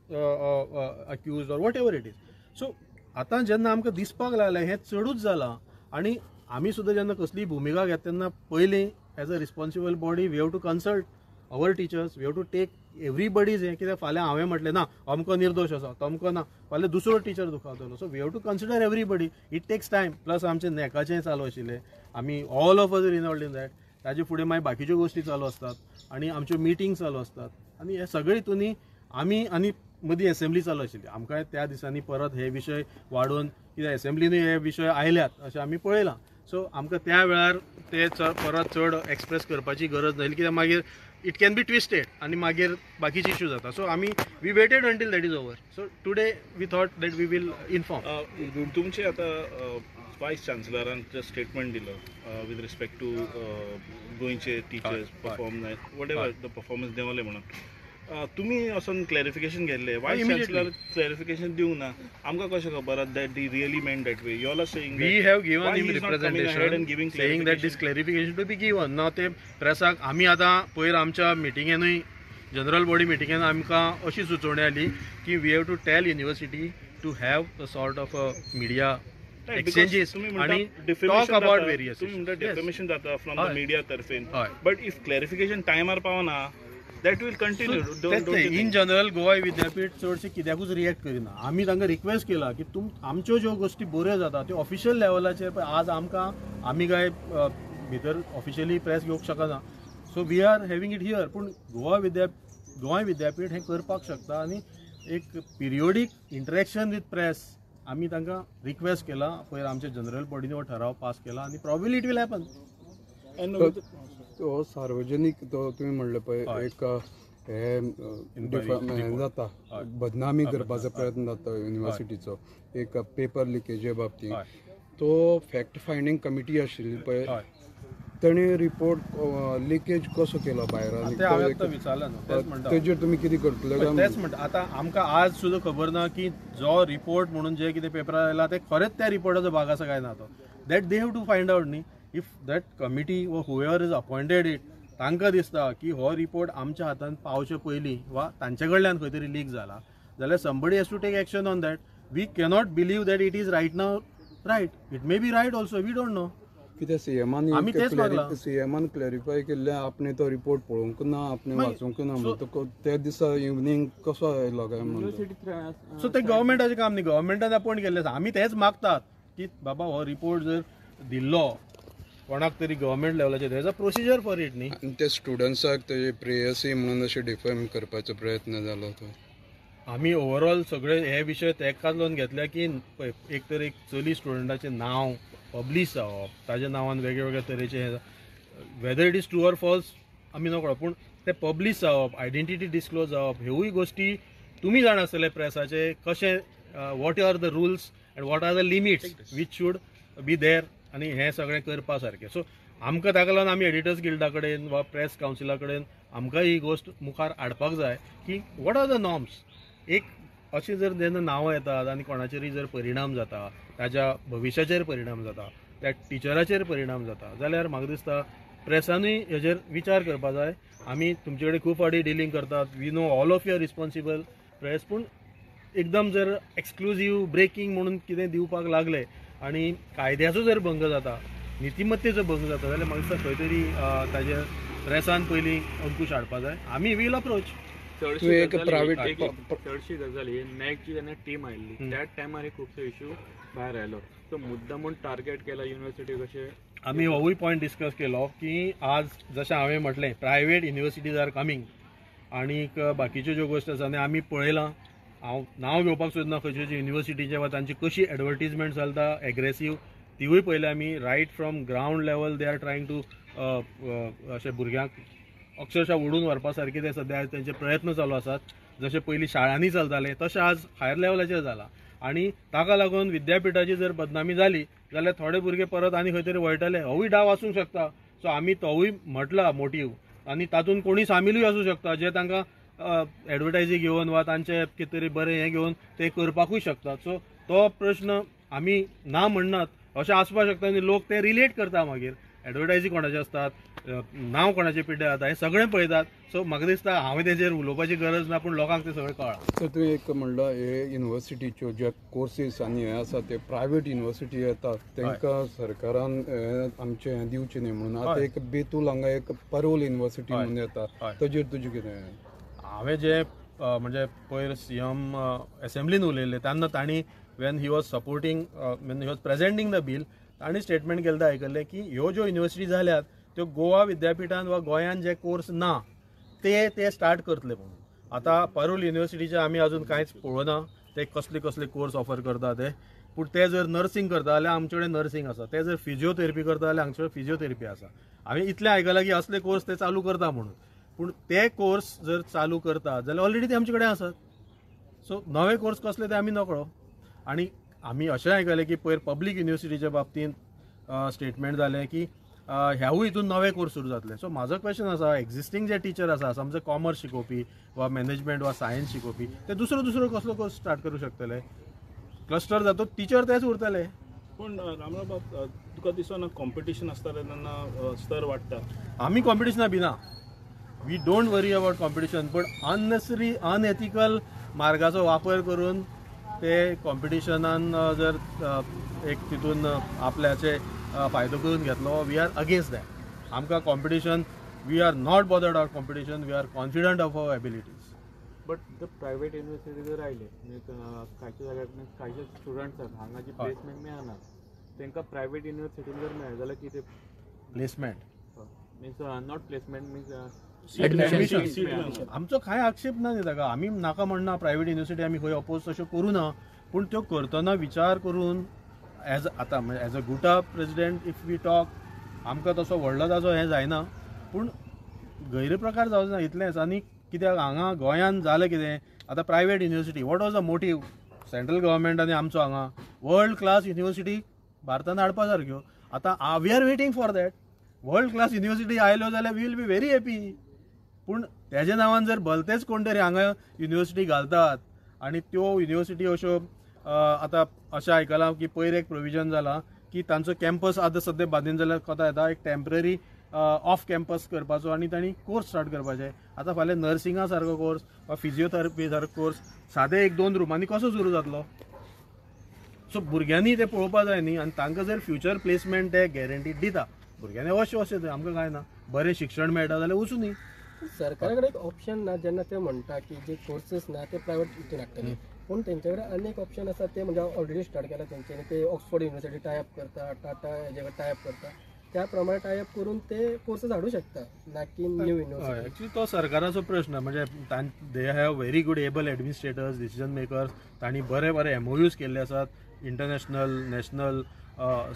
accused or whatever it is. So आतां जेन्ना आमकां दिसपाक लागलें हें चडूच जालां आनी आमी सुद्दां जेन्ना कसलीय भुमिका घेता तेन्ना पयलीं as a responsible body we have to consult our teachers, we have to take everybody's हें. कित्याक फाल्यां हांवें म्हटलें ना अमको निर्दोश आसा तमको ना, फाल्यां दुसरो teacher दुखावतलो. So we have to consider everybody, it takes time. Plus आमचें नॅकाचें चालू आशिल्लें, आमी all of us involved in that. ताजे फुडें मागीर बाकीच्यो गोश्टी चालू आसतात आनी आमच्यो मिटींग चालू आसतात आनी हे सगळे हितूनी आमी आनी मदीं एसेंब्ली चालू आशिल्ली. आमकां त्या दिसांनी परत हे विशय वाडोवन कित्याक एसेंब्लीनूय हे विशय आयल्यात अशें आमी पळयलां. सो आमकां त्या वेळार ते परत चड एक्सप्रेस करपाची गरज नासली कित्याक मागीर it can be twisted आनी मागीर बाकीचे इश्यू जाता. सो आमी we waited until that is over. So today we thought that we will inform. तुमचे आतां वायस चान्सलरान स्टेटमेंट दिलो विथ रिस्पेक्ट टू गोंयचे टिचर्स परफॉर्म जाय what ever the performance देंवले म्हणून, तुमी वचोन क्लॅरिफिकेशन घेतलें? वायस चान्सलर क्लॅरिफिकेशन दिवंक ना, आमकां कशें खबर that he really meant that way? You all are saying we have given him representation saying that this clarification to be given. ना ते प्रेसाक आमी आतां पयर आमच्या मिटिंगेनूय जनरल बॉडी मिटिंगेन आमकां अशी सुचोवणी आयली की we have to tell university to have a sort of a media एक्सचेंजीस आनी टॉक अबाउट वेरियस. तुमी म्हणटा डेफेमेशन जाता फ्रॉम the media तर्फेन, बट if clarification टायमार पावना that will continue. In general Goa Vidyapeeth चडशें कित्याकूच रिएक्ट करिना. आमी तांकां रिक्वेस्ट केला की आमच्यो ज्यो गोश्टी बऱ्यो जाता त्यो ऑफिशियल लेवलाचेर आज आमकां आमी काय भितर ऑफिशियली प्रेस घेवंक शकना, so we are having it here. पूण गोंय विद्यापीठ हें करपाक शकता आनी एक पिरियोडीक इंटरेक्शन विथ प्रेस आमी तांकां रिक्वेस्ट केला. पयर आमच्या जनरल बॉडीने हो ठराव पास केला आनी प्रॉब्ली it will happen. तो सार्वजनीक तो तुमी म्हणलें पळय एक हे जाता बदनामी करपाचो प्रयत्न जाता युनिवर्सिटीचो एक पेपर लिकेजे बाबतींत, तो फॅक्ट फायंडींग कमिटी आशिल्ली पळय तेणी रिपोर्ट लिकेज कसो केलो भायर तेजेर तुमी कितें करतले? तेच म्हणटा आतां आमकां आज सुद्दां खबर ना की जो रिपोर्ट म्हणून जे कितें पेपरार आयला ते खरेंच त्या रिपोर्टाचो भाग आसा काय ना तो, that they have to find out न्ही. If that committee वा हुएवर is appointed it तांकां दिसता की हो रिपोर्ट आमच्या हातान पावचे पयलीं वा तांचे कडल्यान खंय तरी लीक जाला जाल्यार somebody has to take action on that. We cannot believe that it is right now right, it may be right also, we don't know. कित्याक सीएमान सीएमान क्लॅरिफाय केल्लें आपणे तो रिपोर्ट पळोवंक ना, आपणे वाचूंक ना, म्हणटकच त्या दिसा इवनींग कसो आयलो काय म्हणून. सो तें गव्हर्मेंटाचें काम न्ही, गव्हर्मेंटान अपॉयंट केल्लें आसा. आमी तेंच मागतात की बाबा हो रिपोर्ट जर दिल्लो कोणाक तरी गव्हर्मेंट लेवलाचेर there is a procedure for it न्ही. आनी ते स्टुडंट्साक तेजे प्रेयसी म्हणून अशें डिफेम करपाचो प्रयत्न जालो तो. आमी ओवरऑल सगळे हे विशय तेकाच लागून घेतल्या की एक तर एक चली स्टुडंटाचें नांव पब्लीश जावप, ताज्या नांवान वेगळे वेगळे तरेचे हे, whether it is true or false आमी नकळो, पूण ते पब्लीश जावप, आयडेंटिटी डिस्क्लोज जावप, ह्योय गोश्टी तुमी जाणा आसतले प्रेसाचे कशें, what are the rules and what are the limits which should be there आनी हें सगळें करपा सारकें. सो आमकां ताका लागून आमी एडिटर्स गिल्डा कडेन वा प्रेस कावन्सिला कडेन आमकां ही गोश्ट मुखार हाडपाक जाय की what are the norms. एक अशें जर जेन्ना नांवां येतात आनी कोणाचेरूय जर परिणाम जाता, ताज्या भविश्याचेर परिणाम जाता, त्या टिचराचेर परिणाम जाता, जाल्यार म्हाका दिसता प्रेसानूय हेजेर विचार करपा जाय. आमी तुमचे कडेन खूब फावटी डिलींग करतात, we know all of your responsible press, पूण एकदम जर एक्सक्लुजीव ब्रेकींग म्हणून कितें दिवपाक लागले आनी कायद्याचो जर भंग जाता, नितिमत्तेचो भंग जाता, जाल्यार म्हाका दिसता खंय तरी ताजेर प्रेसान पयलीं अंकूश हाडपा जाय. आमी वील अप्रोच. चडशी गजाल ही नॅकची जेन्ना टीम आयिल्ली त्याच टायमार खुबसो इशू भायर आयलो, सो मुद्दा म्हूण टार्गेट केला युनिवर्सिटी कशें. आमी होवूय पॉयंट डिस्कस केलो की आज जशें हांवें म्हटलें प्रायवेट युनिवर्सिटीज are coming आनीक बाकीच्यो ज्यो गोश्टी आसा आनी आमी पळयलां, हांव नांव घेवपाक सोदना खंयच्यो ज्यो युनिवर्सिटीचें वा तांची कशी एडवर्टीजमेंट चलता एग्रेसीव तिवूय पळयल्या आमी. Right from ground level they are trying to अशें भुरग्यांक अक्षरशः ओडून व्हरपा सारके ते सद्या तेंचे प्रयत्न चालू आसात. जशें पयलीं शाळांनी चलताले तशें आज हायर लेवलाचेर जालां आनी ताका लागून विद्यापिठाची जर बदनामी जाली जाल्यार थोडे भुरगे परत आनी खंय तरी वळटले, होवूय डाव आसूंक शकता. सो आमी तोवूय म्हटला मोटीव आनी तातूंत कोणूय सामीलूय आसूं शकता जे तांकां एडवर्टायजी घेवन वा तांचे कितें तरी बरें हें घेवन ते करपाकूय शकतात. सो तो प्रश्न आमी ना म्हणनात, अशें आसपाक शकता आनी लोक ते रिलेट करता मागीर एडवर्टायजी कोणाचे आसतात, नांव कोणाचें पिड्ड्यार जाता, हें सगळें पळयतात. सो म्हाका दिसता हांवें तेजेर उलोवपाची गरज ना, पूण लोकांक तें सगळें कळ्ळां. तर तुवें एक म्हणलां हे युनिवर्सिटीच्यो ज्यो कोर्सीस आनी हे आसा ते प्रायवेट युनिवर्सिटी येतात तांकां सरकारान आमचें हें दिवचें न्ही म्हणून. आतां एक बेतूल हांगा एक परोल युनिवर्सिटी म्हणून येता, ताजेर तुजें कितें? हांवें जें म्हणजे पयर सीएम एसेंब्लीन उलयल्लें तेन्ना तांणी when he was supporting when he was presenting the bill तांणी स्टेटमेंट केलें आयकल्लें की ह्यो ज्यो युनिवर्सिटी जाल्यात त्यो गोवा विद्यापिठान वा गोंयान जे कोर्स ना ते ते स्टार्ट करतले म्हणून. आतां पारूल युनिवर्सिटीचे आमी अजून कांयच पळोवना ते कसले कसले कोर्स ऑफर करता ते, पूण ते जर नर्सिंग करता जाल्यार आमचे कडेन नर्सिंग आसा, ते जर फिजियोथेरपी करता जाल्यार आमचे कडेन फिजियोथेरपी आसा. हांवें इतलें आयकलां की असले कोर्स ते चालू करता म्हणून, पूण ते कोर्स जर चालू करता जाल्यार ऑलरेडी ते आमचे कडेन आसात. सो नवे कोर्स कसले ते आमी नकळो. आनी आमी अशें आयकलें की पयर पब्लीक युनिवर्सिटीच्या बाबतींत स्टेटमेंट जालें की ह्यावूय हितून नवे कोर्स सुरू जातले. सो म्हाजो क्वेश्चन आसा, एग्जिस्टींग जे टिचर आसा, समजा कॉमर्स शिकोवपी वा मॅनेजमेंट वा सायन्स शिकोवपी, ते दुसरो दुसरो कसलो कोर्स स्टार्ट करूं शकतले? क्लस्टर जातो, टिचर तेच उरतले. पूण रामराव बाब, तुका दिसना कॉम्पिटिशन आसता तेन्ना स्तर वाडटा? आमी कॉम्पिटिशना भिना, we don't worry about competition, पण अननेसेसरी अनएथिकल मार्गाचो वापर करून ते कॉम्पिटिशनान जर एक तितून आपल्याचे फायदो करून घेतलो, we are against that. आमकां competition, we are not bothered our competition, we are confident of our abilities. But the private university जर आयले कांयच्या जाग्यार कांयचे स्टुडंट्सांक हांगा जी प्लेसमेंट मेळना तांकां प्रायवेट युनिवर्सिटीन जर मेळ्ळें जाल्यार कितें placement means not placement means admission. आमचो कांय आक्षेप ना न्ही ताका, आमी नाका म्हणना प्रायवेट युनिवर्सिटी आमी खंय अपोज तश्यो करूं ना, पूण त्यो करतना विचार करून एज आतां म्हणजे as a GUTA president if we talk, आमकां तसो व्हडलो ताजो हें जायना, पूण गैरप्रकार जावचो ना इतलेंच. आनी कित्याक हांगा गोंयांत जालें कितें आतां private university, what was the motive central government आनी आमचो हांगा वर्ल्ड क्लास युनिवर्सिटी भारतान हाडपा सारक्यो. आतां we are waiting for that. World class university आयल्यो जाल्यार we will be very happy. पूण तेज्या नांवान जर भलतेच कोण तरी हांगा युनिवर्सिटी घालतात आनी त्यो युनिवर्सिटी अश्यो आतां अशें आयकलां की पयर एक प्रोविजन जालां की तांचो कॅम्पस आतां सद्या बांदून जाल्यार कोता येता एक टेम्पररी ऑफ कॅम्पस करपाचो आनी तांणी कोर्स स्टार्ट करपाचे. आतां फाल्यां नर्सिंगा सारको कोर्स वा फिजियोथेरपी सारको कोर्स सादे एक दोन रुमांनी कसो सुरू जातलो? सो भुरग्यांनी ते पळोवपा जाय न्ही, आनी तांकां जर फ्युचर प्लेसमेंट ते गॅरंटी दिता भुरग्यांनी अशें अशें आमकां कांय ना, बरें शिक्षण मेळटा जाल्यार वचूं न्ही. सरकारा कडेन एक ऑप्शन ना जेन्ना ते म्हणटा की जे कोर्सेस ना ते प्रायवेट हितून हाडटले, पूण तेंचे कडेन आनी एक ऑप्शन आसा ते म्हणजे ऑलरेडी स्टार्ट केला तेंच्यांनी, ते ऑक्सफर्ड युनिवर्सिटी टाय अप करता, टाटा हेजे कडेन टाय अप करता, त्या प्रमाणे टाय अप करून ते कोर्सेस हाडूं शकता ना की न्यू युनिवर्सिटी. एक्चुअली तो सरकाराचो प्रश्न, म्हणजे they have very good able administrators, decision makers, तांणी बरे बरे MOUs केल्ले आसात इंटरनॅशनल नॅशनल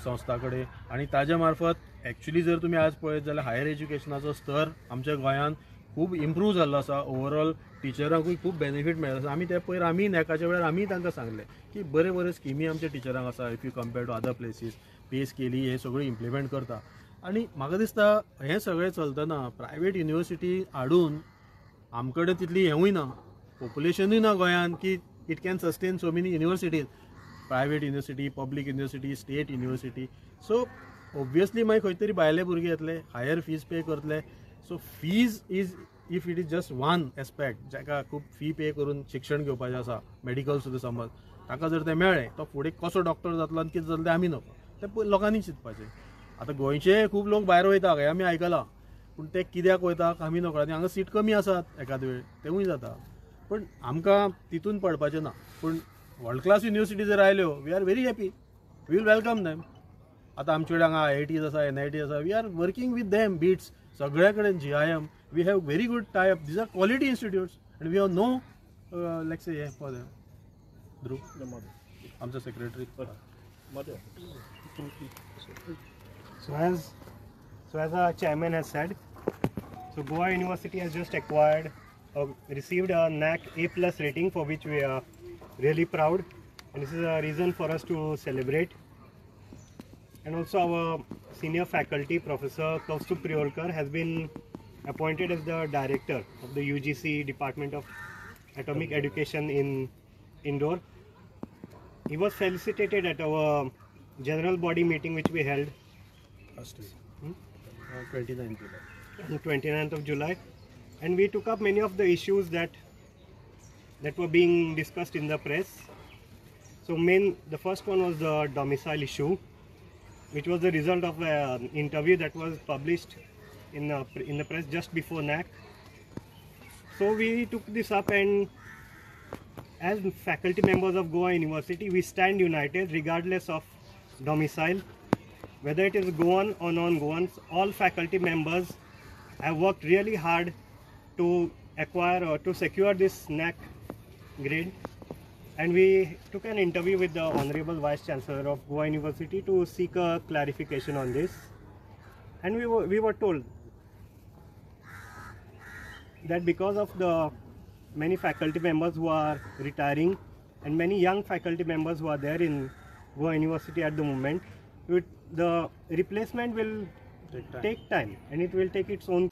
संस्था कडेन, आनी ताज्या मार्फत एक्चुअली जर तुमी आज पळयत जाल्यार हायर एज्युकेशनाचो स्तर आमच्या गोंयांत खूब इम्प्रूव जाल्लो आसा. ओवरऑल टिचरांकूय खूब बेनिफीट मेळ्ळो आसा. आमी ते पयर आमी नॅकाच्या वेळार आमी तांकां सांगलें की बरे बरे स्किमी आमच्या टिचरांक आसा, if you compare to other places, pay scaly हे सगळ्यो इम्प्लिमेंट करता. आनी म्हाका दिसता हें सगळें चलतना प्रायवेट युनिवर्सिटी हाडून आमकडेन तितली हेंवूय ना, पॉप्युलेशनूय ना गोंयांत की it can sustain so many universities, private university, public university, state university. So obviously मागीर खंय तरी भायले भुरगे येतले, हायर फीज पे करतले. So fees is if it is just one aspect, जाका खूब फी पे करून शिक्षण घेवपाचें आसा, मेडिकल सुद्दां समज ताका जर तें मेळ्ळें तो फुडें कसो डॉक्टर जातलो आनी कितें जातलें तें आमी नको, तें लोकांनी चिंतपाचें. आतां गोंयचे खूब लोक भायर वयता हें आमी आयकलां, पूण ते कित्याक वयता आमी नकळो, आनी हांगा सीट कमी आसात एकाद वेळ तेवूय जाता, पूण आमकां तितून पडपाचें ना. पूण वर्ल्ड क्लास युनिवर्सिटी जर आयल्यो we are very happy, we will welcome them. आतां आमचे कडेन हांगा IITs आसा, NIT आसा, we are working with them, BITS सगळ्या कडेन, GIM, we have very good tie up, these are quality institutes and we have no let's say हें for them. Dhruv आमचो secretary. So as our chairman has said, so Goa University has just acquired or received a NAAC A+ rating, for which we are really proud, and this is a reason for us to celebrate. And also our senior faculty, Professor Kaustubh Priolkar, has been appointed as the director of the UGC Department of Atomic Education in Indore. He was felicitated at our general body meeting which we held last week, 29th July. On 29th of July, and we took up many of the issues that were being discussed in the press. So the first one was the domicile issue, which was the result of an interview that was published in the press just before NAAC. So we took this up, and as faculty members of Goa University, we stand united regardless of domicile, whether it is Goan or non-Goans. All faculty members have worked really hard to acquire or to secure this NAAC grade, and we took an interview with the Honorable Vice Chancellor of Goa University to seek a clarification on this, and we were told that because of the many faculty members who are retiring and many young faculty members who are there in Goa University at the moment, the replacement will take time and it will take its own.